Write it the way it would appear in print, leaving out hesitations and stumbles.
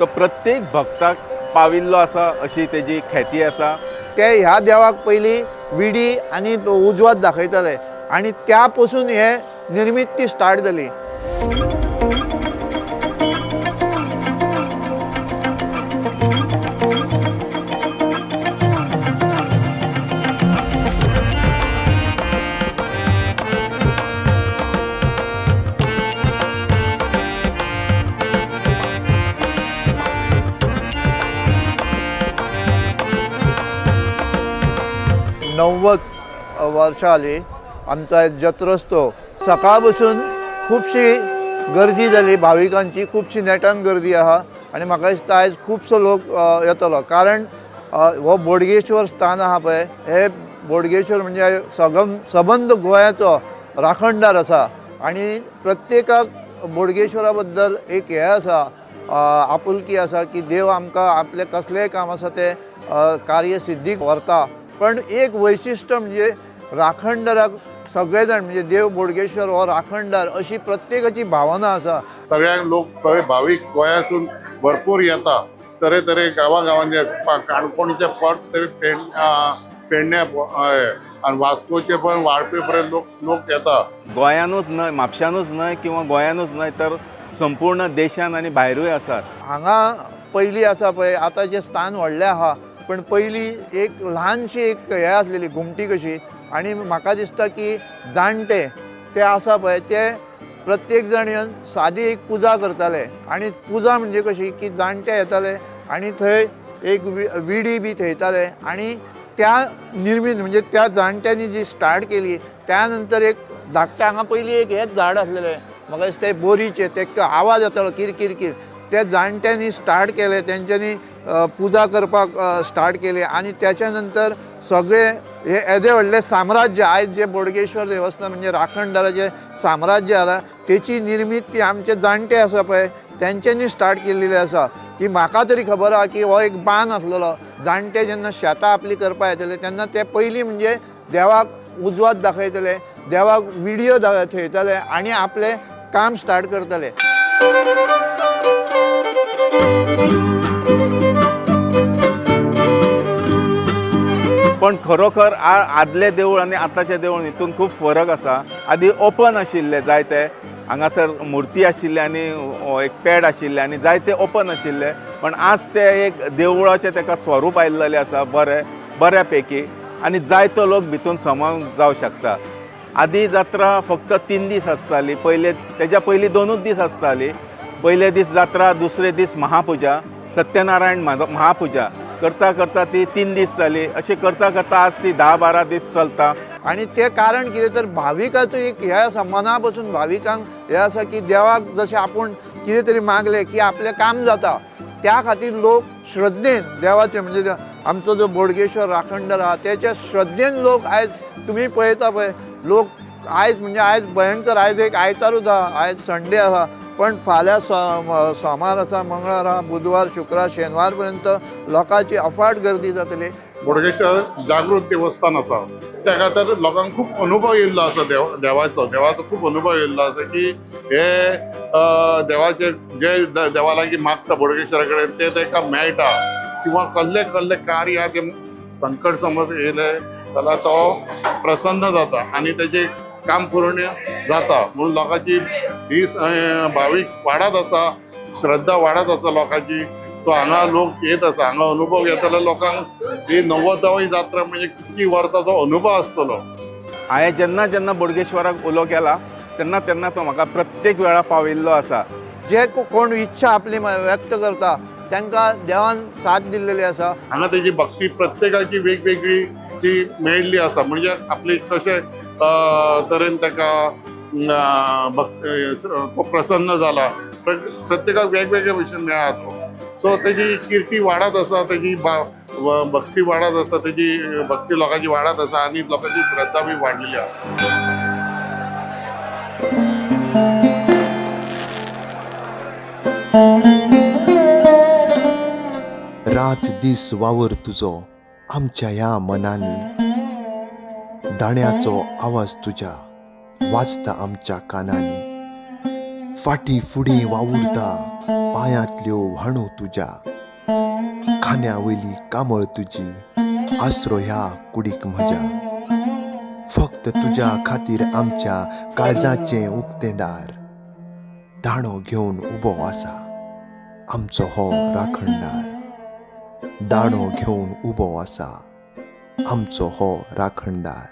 तो प्रत्येक भक्ताक पाविल्लो आसा अशी तेजी ख्याती आसा. ते ह्या देवाक पयलीं विडी आनी उजवात दाखयताले आनी त्या पसून हे निर्मिती स्टार्ट जाली. 90 वर्षां आली आमचा जत्रस्तो. सकाळ बसून खुबशी गर्दी जाली भाविकांची, खुबशी नेटान गर्दी आहा आनी म्हाका दिसता आयज खुबसो लोक येतलो, कारण हो बोडगेश्वर स्थान आहा पळय, हे बोडगेश्वर म्हणजे सबंद गोंयाचो राखणदार आसा आनी प्रत्येकाक बोडगेश्वरा बद्दल एक हें आसा, आपुलकी आसा की देव आमकां आपलें कसलेंय काम आसा तें कार्य सिद्धीक व्हरता. पण एक वैशिश्ट म्हणजे राखणदाराक सगळे जाण म्हणजे देव बोडगेश्वर हो राखणदार अशी प्रत्येकाची भावना आसा. सगळ्यांक लोक थंय भावीक गोंयासून भरपूर येता, तरेतरे गांवागांवांनी, काणकोणचे पट तरी पेडण्या आनी वास्कोचे पण वाळपे पर्यंत लोक येता. गोंयानूच न्हय, म्हापशानूच न्हय किंवा गोंयानूच न्हय तर संपूर्ण देशान आनी भायरूय आसात. हांगा पयलीं आसा पळय, आतां जें स्थान व्हडलें आहा पण पयलीं एक ल्हानशी एक हें आसलेली घुमटी कशी, आनी म्हाका दिसता की जाणटे ते आसा पळय ते प्रत्येक जाण येवन सादी एक पुजा करताले आनी पुजा म्हणजे कशी की जाणटे येताले आनी थंय एक विडी बी थेयताले आनी त्या निर्मीत म्हणजे त्या जाणट्यांनी जी स्टार्ट केली त्या नंतर एक धाकटें हांगा पयलीं एक हेंच झाड आसलेलें, म्हाका दिसता बोरीचें, ते आवाज येतालो किर किर किर. त्या जाणट्यांनी स्टार्ट केलें, तेंच्यांनी पुजा करपाक स्टार्ट केली आनी त्याच्या नंतर सगळे हे येदे व्हडलें साम्राज्य आयज जे बोडगेश्वर देवस्थान म्हणजे राखणदाराचें साम्राज्य आसा तेची निर्मीत ती आमचे जाणटे आसा पळय तेंच्यांनी स्टार्ट केल्लेली आसा. की म्हाका तरी खबर आहा की हो एक बांद आसलेलो, जाणटे जेन्ना शेतां आपली करपाक येतले तेन्ना ते पयलीं म्हणजे देवाक उजवात दाखयतले, देवाक विडियो थेयतले आनी आपलें काम स्टार्ट करतले. पण खरोखर आदलें देवूळ आनी आतांचें देवूळ हितून खूब फरक आसा. आदी ओपन आशिल्लें जायते, हांगासर मुर्ती आशिल्ली आनी एक पेड आशिल्लें आनी जायते ओपन आशिल्ले, पण आज ते एक देवळाचें ताका स्वरूप आयिल्लें आसा बरें बऱ्या पैकी आनी जायतो लोक भितून समावन जावं शकता. आदी जात्रा फक्त 3 दीस आसताली, पयले तेज्या पयलीं 2 दीस आसताली. पयले दीस जात्रा, दुसरे दीस महापुजा, सत्यनारायण महापुजा करता करता ती 3 दीस जाली. अशें करता करता आज ती 10-12 दीस चलता. आनी तें कारण कितें तर भाविकाचो एक हें आसा, मना पसून भाविकांक हें आसा की देवाक जशें आपूण कितें तरी मागलें की आपलें काम जाता, त्या खातीर लोक श्रद्धेन देवाचें म्हणजे आमचो जो बोडगेश्वर राखणदार आहा तेच्या श्रद्धेन लोक आयज तुमी पळयता पळय लोक आयज म्हणजे आयज भयंकर, आयज एक आयतारूच आहा, आयज संडे आहा, पण फाल्यां सोमार आसा, मंगळार आहा, बुधवार, शुक्रार, शेनवार पर्यंत लोकांची अफाट गर्दी जातली. बोडगेश्वर जागृत देवस्थान आसा, त्या खातीर लोकांक खूब अनुभव येयल्लो आसा, देवाचो खूब अनुभव येयल्लो आसा की हे देवाचे जे देवा लागीं मागता बोडगेश्वरा कडेन ते ताका मेळटा, किंवा कसले कसले कार्य ते संकट समज येयले जाल्यार तो प्रसन्न जाता आनी तेजें काम पूर्ण जाता. म्हणून लोकांची ही भावीक वाडत आसा, श्रद्धा वाडत आसा लोकांची. तो हांगा लोक येत आसा, हांगा अनुभव घेतले लोकांक ही 90वी जात्रा म्हणजे कितकी वर्साचो अनुभव आसतलो. हांवें जेन्ना जेन्ना बोडगेश्वराक उलो केला तेन्ना तेन्ना तो म्हाका प्रत्येक वेळा पाविल्लो आसा. जे कोण इच्छा आपली व्यक्त करता तांकां देवान साथ दिल्लेली आसा. हांगा तेजी भक्ती प्रत्येकाची वेगवेगळी ती मेळिल्ली आसा, म्हणजे आपली कशे तरेन ताका तो प्रसन्न जाला, प्रत्येकाक वेगवेगळे भशेन मेळ्ळा तो. सो तेजी किर्ती वाडत आसा, तेजी भक्ती वाडत आसा, तेजी भक्ती लोकांची वाडत आसा आनी लोकांची श्रद्धा बी वाडलेली आसा. रात दीस वावर तुजो आमच्या ह्या मनांनी, दाण्याचो आवाज तुज्या वाजता आमच्या कानांनी. फाटीं फुडें वावुरता पांयांतल्यो व्हाणो तुज्या, खांद्या वयली कांबळ तुजी आसरो ह्या कुडीक म्हज्या. फक्त तुज्या खातीर आमच्या काळजाचें उक्तें दार, दांडो घेवन उबो आसा आमचो हो राखणदार. दांडो घेवन उबो आसा आमचो हो राखणदार.